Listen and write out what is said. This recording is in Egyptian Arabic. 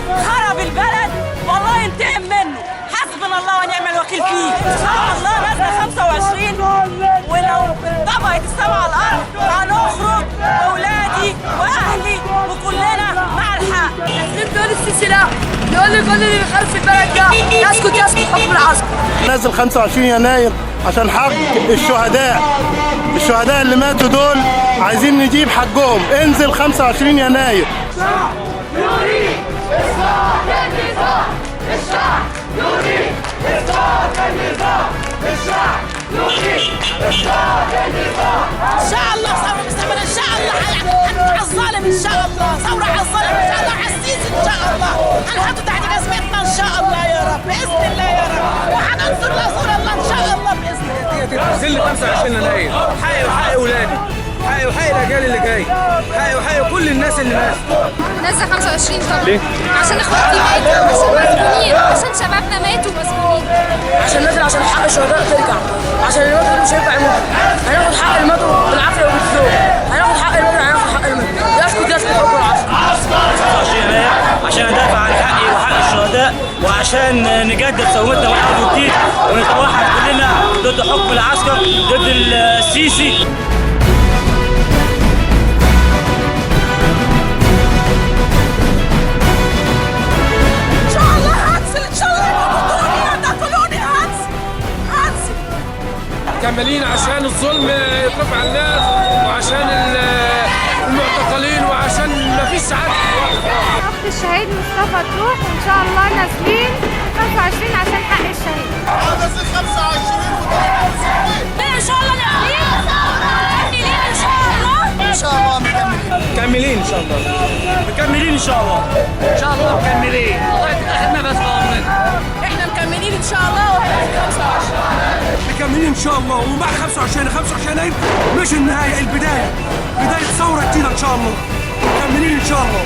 خرب البلد والله ينتقم منه. حسبنا الله ونعم الوكيل فيه. ان شاء الله نازله 25، ولو طبقت السما على الارض هنخرج اولادي واهلي وكلنا مع الحق. نازلين نقول السيسي لا، نقول لكل اللي بيخرب في البلد ده يسكت يسكت حكم العسكر. نازل 25 يناير عشان حق الشهداء، الشهداء اللي ماتوا دول عايزين نجيب حقهم. انزل 25 يناير. ان شاء الله ثورة مستمرة ان شاء الله، على الظالم ان شاء الله، ثورة على الظالم ان شاء الله، على السيسي ان شاء الله، هنحطه تحت جزمتنا ان شاء الله يا رب باذن الله يا رب، وهننصر رسول الله ان شاء الله باذن الله. نزل 25 يناير، حقي وحق اولادي، حقي وحق الاجيال اللي جاي، حقي وحق كل الناس اللي ماتت. نزل 25 طبعا. ليه؟ عشان اخواتي ماتوا، عشان مسجونين، عشان شبابنا ماتوا مسجونين، عشان نازل عشان حق الشهداء ترجع، عشان اللي ماتوا مش هينفع يموتوا. هناخد حق اللي ماتوا بالعافية وبالذوق، هناخد حق اللي ماتوا، هناخد حق اللي ماتوا. يسكت يسكت حكم العسكر. 25 يناير عشان ندافع عن حقي وحق الشهداء، وعشان نجدد ثورتنا من اول وجديد، ونتوحد كلنا ضد حكم العسكر، ضد السيسي. ان شاء الله هنزل، ان شاء الله يموتوني يعتقلوني، هنزل هنزل. مكملين عشان الظلم يترفع على الناس، وعشان المعتقلين، وعشان ما فيش عدل. اخت الشهيد مصطفى تروح، وان شاء الله نازلين 25 عشان حق الشهيد. ان شاء الله نازلين مكملين ان شاء الله. ان شاء الله مكملين، مكملين ان شاء الله، مكملين ان شاء الله، ان شاء الله مكملين لغاية اخر نفس في عمرنا. احنا مكملين ان شاء الله وهننزل 25. مكملين ان شاء الله، ومع 25 يناير مش النهاية، البداية، بداية ثورة جديدة ان شاء الله. مكملين ان شاء الله.